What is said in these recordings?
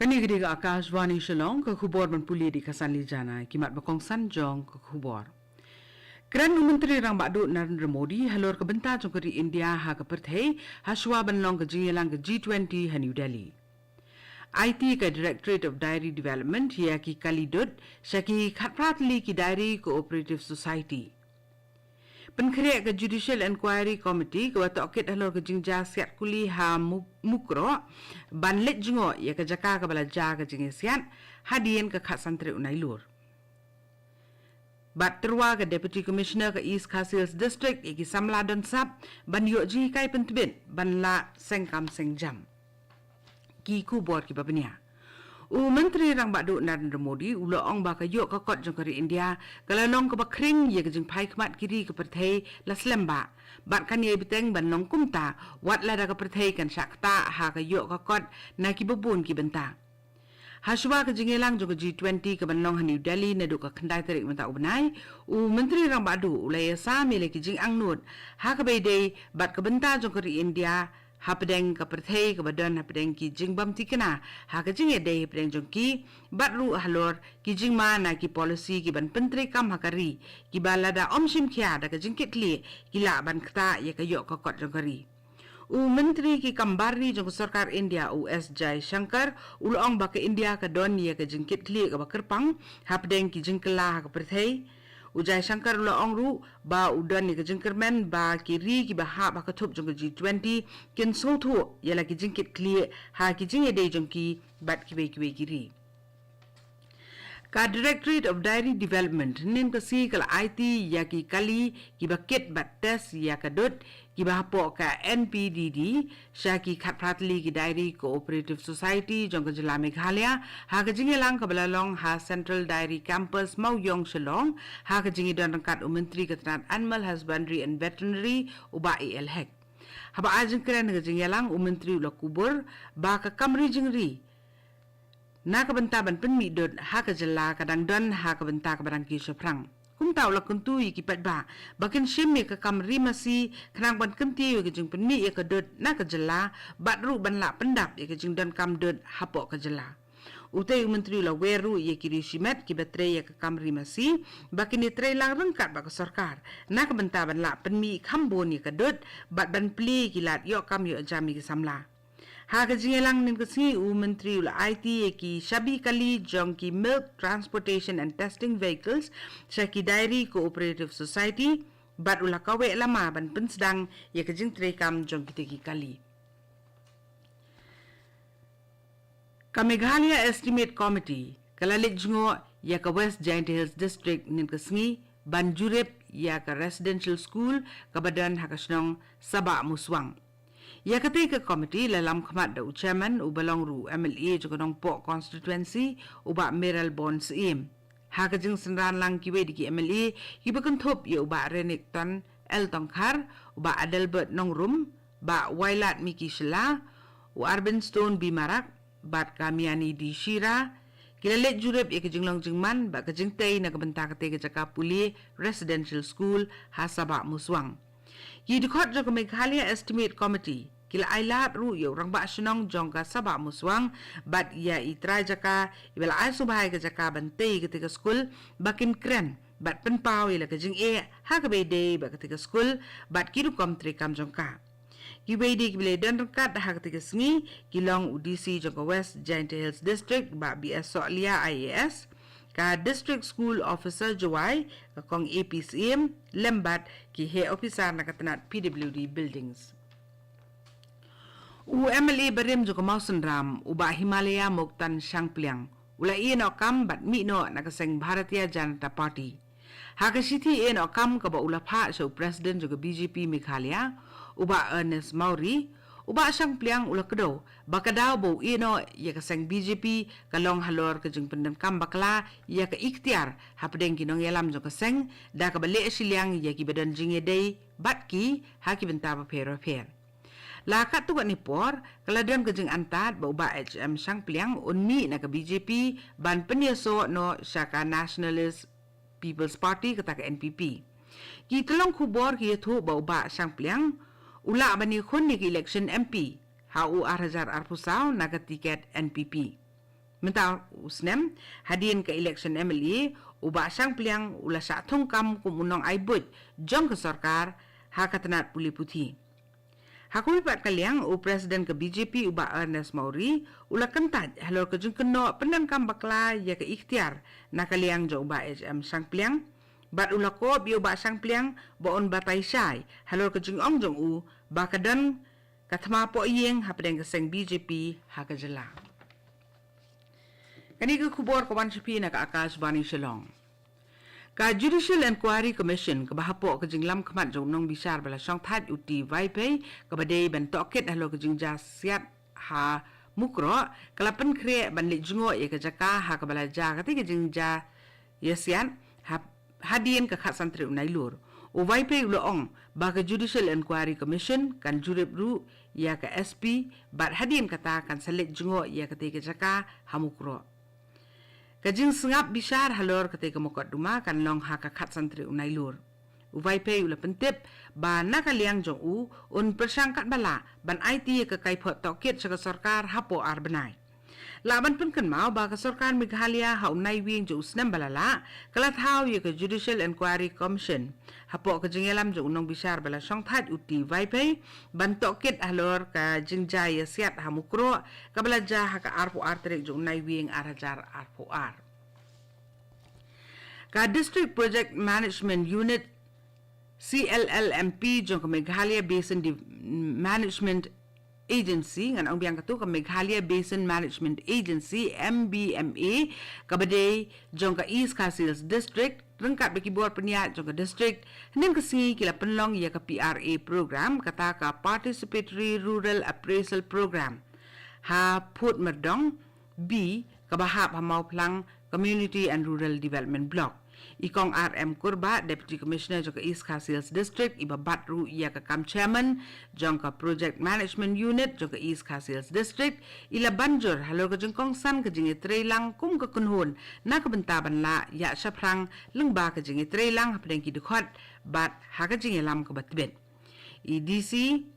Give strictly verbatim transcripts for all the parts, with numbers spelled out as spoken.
Kane ka dei ka Akashvani Shillong, ka khubor ban pule da ka Sanli Jana, ki mat ba kongsan jong ka khubor. Kren u Myntri Rangbah Duh Narendra Modi halor ka bynta jong ka ri India ha ka pyrthei, ha shuwa ban long ka jingïalang ka G twenty ha New Delhi. Aiti ka Directorate of Dairy Development ïa ki kali dud sha ki khatphra tylli ki Dairy Cooperative Society. Pynkhreh ka Judicial Inquiry Committee kaba tohkit halor ka jingjia siat kuli ha Mu-, Mukroh, ban leit jngoh ïa ka jaka kaba la jia ka jingïasiat hadien ka khatsan tarik u Nailur. Bad tyrwa ka Deputy Commissioner ka East Khasi Hills District ïa ki samla don sap ban ïoh jinghikai pyntbit ban lah seng kam seng jam. Ki khubor kiba bniah. U Myntri Rangbah Duh Narendra Modi u la ong ba ka ïoh ka kot jong ka ri India ka la long kaba khring ïa ka jingphai khmat ki ri ka pyrthei la slem bha. Bad kan ïai bteng ban long kumta wat lada ka pyrthei kan shah ktah ha ka ïoh ka kot na kiba bun ki bynta. Ha shuwa ka jingïalang jong ka G twenty kaban long ha New Delhi naduh ka khyndai tarik mynta u bnai, u Myntri Rangbah Duh u la ïasam ïa la ki jingangnud ha kaba ïadei bad ka bynta jong ka ri India hapdeng ka pyrthei kaba don hapdeng ki jingbym tikna ha ka jingïadei hapdeng jong ki, bad ruh halor ki jingma na ki policy kiban pyntreikam ha ka ri, kiba lada ym shim khia da ka jingkitkhlieh ki lah ban ktah ïa ka ïoh ka kot jong ka ri. U Myntri ki kam bar ri jong ka Sorkar India, u S Jaishankar, u la ong ba ka India ka don ïa ka jingkitkhlieh kaba kyrpang hapdeng ki jingkylla ha ka pyrthei. U Jaishankar u la ong ruh ba u don ïa ka jingkyrmen ba ki ri kiba hap ha ka thup jong ka G twenty kin sngewthuh ïa la ki jingkitkhlieh ha ki jingïadei jong ki bad kiwei kiwei ki ri. Ka Directorate of Dairy Development hynnin ka sngi ka la aiti ïa ki kali kiba kit bad test ïa ka dud kiba hapoh ka N P D D sha ki khatphra tylli ki Dairy Cooperative Society jong ka jylla Meghalaya ha ka jingïalang kaba la long ha Central Dairy Campus Mawïong, Shillong, ha ka jingïadon ryngkat u Myntri ka tnat Animal Husbandry and Veterinary, u Bah A L Hek. Haba ai jingkren ha ka jingïalang, u Myntri u la kubur ba ka kam ri jingri na ka bynta ban pynmih dud ha ka jylla ka dang don ha ka bynta kaba dang kiew shaphrang. Kumta u la kyntu ïa ki paidbah ba kin shim ïa ka kam ri masi khnang ban kyntiew ïa ka jingpynmih ïa ka dud na ka jylla bad ruh ban lah pyndap ïa ka jingdonkam dud hapoh ka jylla. Utei u Myntri u la wer ruh ïa ki ri shimet kiba trei ïa ka kam ri masi ba kin ïatrei lang ryngkat bad ka sorkar na ka bynta ban lah pynmih kham bun ïa ka dud bad ban plie ïa ki lad ïoh kam ïoh jam ïa ki samla. Ha ka jingïalang hynnin ka sngi, u Myntri u la aiti ïa ki shabi kali jong ki Milk Transportation and Testing Vehicles sha ki Dairy Cooperative Society bad u la kaweh lama ban pynsdang ïa ka jingtreikam jong kitei ki kali. Ka Meghalaya Estimate Committee ka la leit jngoh ïa ka West Jaintia Hills District hynnin ka sngi ban jurip ïa ka residential school kaba don ha ka shnong Sabah Muswang. Ïa katei ka committee la lam khmat da u chairman uba long ruh u M L A jong ka Nongpoh constituency, u Bah Mayralborn Syiem. Ha ka jingsynran lang kiwei de ki M L A kiba kynthup ïa u Bah Renikton L Tongkhar, u Bah Adelbert Nongrum, Bah Wailadmiki Shylla, u Arvinstone B Marak bad ka Miani D Shira, ki la leit jurip ïa ka jinglong jingman bad ka jingtei na ka bynta katei ka jaka pule residential school ha Sabah Muswang. Ki dkhot jong ka Meghalaya Estimate Committee ki la ai lad ruh ïa u rangbah shnong jong ka Sabah Muswang bad ïa i trai jaka iba la ai sngewbha ïa ka jaka ban tei katei ka skul ba kin kren bad pynpaw ïa la ka jingeh ha kaba ïadei bad katei ka skul bad ki rukom treikam jong ka. Kiwei de kiba la don ryngkat ha katei ka sngi ki long u D C jong ka West Jaintia Hills District, Bah B S Sohliya I A S, ka District School Officer Jowai, ka Kong A P Syiem, lem bad ki heh ophisar na ka tnat P W D Buildings. U M L A barim jong ka Mawsynram, u Bah Himalaya Mokhtar Shangpliang, u la ïeh noh kam bad mih noh na ka seng Bharatiya Janata Party. Ha ka shithi ïeh noh kam kaba u la phah sha u President jong ka B J P Meghalaya, u Bah Ernest Mawrie, u Bah Shangpliang u la kdew ba ka daw ba u ïeh noh ïa ka seng B J P ka long halor ka jingpyndonkam bakla ïa ka iktiar hapdeng ki nongïalam jong ka seng da kaba leh shiliang ïa kiba don jingïadei bad ki ha ki bynta bapher bapher. La katto katne por ka la don ka jingantad ba u Bah H M Shangpliang un mih na ka B J P ban pynïasoh noh sha ka Nationalist People's Party, kata ka N P P. Ki tyllong khubor ki ïathuh ba u Bah Shangpliang u lah ban ïakhun ïa ka election M P ha u ar hajar arphew saw na ka tiket N P P. Mynta u snem, hadien ka election M L A, u Bah Shangpliang u la shah thungkam kum u nongai buit jong ka sorkar ha ka tnat pule puthi. Ha kawei pat ka liang, u President ka B J P u Bah Ernest Mawrie u la kyntait halor ka jingkynnoh pyndonkam bakla ïa ka ikhtiar na ka liang jong u Bah H M Shangpliang, bad u la kop ïa u Bah Shangpliang ba un batai shai halor ka jingong jong u ba ka don ka thma pohïing hapdeng ka seng B J P ha ka jylla. Kane ka khubor ka wan sha phi na ka Akashvani Shillong. Ka Judicial Inquiry Commission kaba hapoh ka jinglam khmat jong u nongbishar ba la shongthait u T Vaiphei, kaba dei ban tohkit halor ka jingjia siat ha Mukroh, ka la pynkhreh ban leit jngoh ïa ka jaka ha kaba la jia katei ka jingjia ïa siat ha, hadien ka khatsan tarik u Nailur. U Vaiphei u la ong ba ka Judicial Inquiry Commission kan jurip ruh ïa ka S P, bad hadien kata kan sa leit jngoh ïa katei ka jaka ha Mukroh. Ka jingsngap bishar halor katei ka mukotduma kan long ha ka khatsan tarik u Nailur. U Vaiphei u la pyntip ba na ka liang jong u, un pyrshang katba lah ban aiti ïa ka kaiphod tohkit sha ka sorkar hapoh ar bnai. Lah ban pynkynmaw ba ka sorkar Meghalaya ha u Naiwieng jong u snem ba la lah, ka la thaw ïa ka Judicial Inquiry Commission hapoh ka jingïalam jong u nongbishar ba la shongthait u T Vaiphei ban tohkit halor ka jingjia ïa siat ha Mukroh, kaba la jia ha ka arphew ar tarik jong u Naiwieng ar hajar arphew ar. Ka District Project Management Unit, C L L M P, jong ka Meghalaya Basin Div-, Management Agency, ngan ong biang katu, ka Meghalaya Basin Management Agency, M B M A, kaba dei jong ka East Khasi Hills District, ryngkat bad ki bor pynïaid jong ka district, hynnin ka sngi ki la pynlong ïa ka P R A program, kata ka Participatory Rural Appraisal Program, ha Phutmyrdong B, kaba hap ha Mawphlang Community and Rural Development Block. I Kong R M Kurbah, Deputy Commissioner jong ka East Khasi Hills District, iba bat ruh ïa ka kam chairman jong ka Project Management Unit jong ka East Khasi Hills District, i la ban jur halor ka jingkongsan ka jingïatreilang kum ka kynhun na ka bynta ban lah ïa shaphrang lyngba ka jingïatreilang hapdeng ki dkhot bad ha ka jingïalam kaba tbit. I D C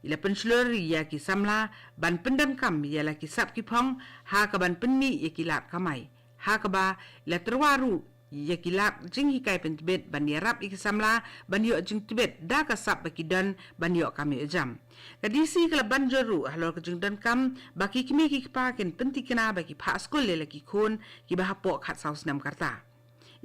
i la pynshlur ïa ki samla ban pyndonkam ïa la ki sap ki phong ha ka ban pynmih ïa ki lad kamai, ha kaba i la tyrwa ruh ïa ki lad jinghikai pyntbit ban ïarap ïa ki samla ban ïoh jingtbit da ka sap ba ki don ban ïoh kam ïoh jam. Ka D C ka la ban jur ruh halor ka jingdonkam ba ki kmie ki kpa kin pyntikna ba ki phah skul ïa la ki khun kiba hapoh khatsaw snem ka rta.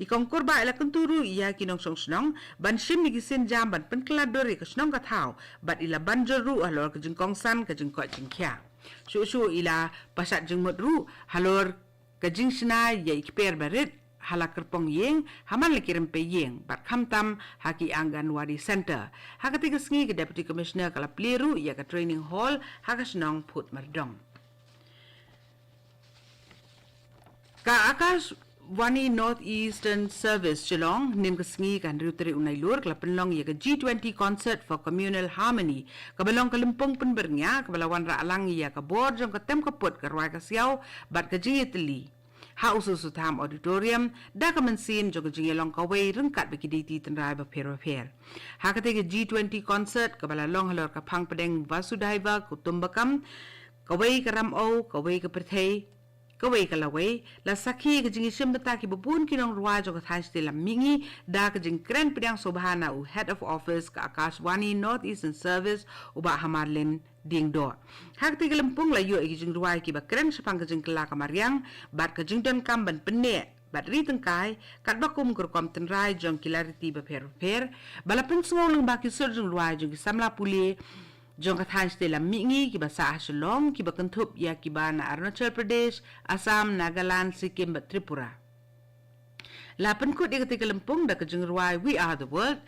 I Kong Kurbah i la kyntu ruh ïa ki nongshong shnong ban shim ïa ki sienjam ban pynkylla dur ïa ka shnong ka thaw, bad i la ban jur ruh halor ka jingkongsan ka jingkoit jingkhiah. Shuh shuh i la pashat jingmut ruh halor ka jingshna ïa i kper barit ha la kyrpong ïing, ha man la ki rympei ïing, bad khamtam ha ki Anganwadi Centre. Ha katei ka sngi ka Deputy Commissioner ka la plie ruh ïa ka training hall ha ka shnong Phutmyrdong. Ka Akashvani North Eastern Service Shillong, hynnin ka sngi ka hynriew tarik u Nailur, ka la pynlong ïa ka G twenty Concert for Communal Harmony, kaba long ka lympung pynbyrngia kaba la wanrah lang ïa ka bor jong ka tem ka put ka rwai ka siaw bad ka jingïatylli ha U Soso Tham Auditorium, da ka mynsiem jong ka jingïalong kawei ryngkat bad ki deiti tynrai bapher bapher. Ha katei ka G twenty Concert kaba la long halor ka phang pdeng Vasudhaiva Kutumbakam, kawei ka Ram Aw, kawei ka pyrthei, kawei ka lawei, la sakhi ka jingïashim bynta kiba bun ki nongrwai jong ka thaiñ shatei lam mihngi da ka jingkren pdiang sngewbha na u Head of Office ka Akashvani North Eastern Service, u Bah Hamarlin Diengdoh. Ha katei ka lympung la ïoh ïa ki jingrwai kiba kren shaphang ka jingkylla ka mariang bad ka jingdonkam ban pynneh bad ri tyngkai, katba kum ka rukom tynrai jong ki lariti bapher bapher, ba la pynsngew lyngba ki sur jingrwai jong ki samla pule jong ka thaiñ shatei lam mihngi kiba sah ha Shillong, kiba kynthup ïa kiba na Arunachal Pradesh, Assam, Nagaland, Sikkim bad Tripura. La pynkut ïa katei ka lympung da ka jingrwai We Are the World,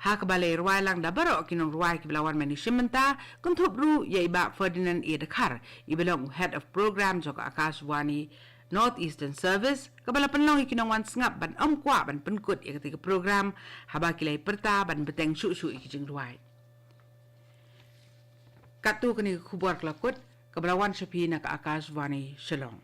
ha kaba la rwai lang da baroh ki nongrwai kiba la wan mane shim bynta, kynthup ruh ïa i Bah Ferdinand A Dkhar, iba long u Head of Program jong ka Akashvani North Eastern Service, kaba la pynlong ïa ki nongwan sngap ban ym kwah ban pynkut ïa katei ka program haba ki la ïa pyrta ban bteng shuh shuh ïa ki jingrwai. Katto kane ka khubor ka la kut, kaba la wan sha phi na ka Akashvani Shillong.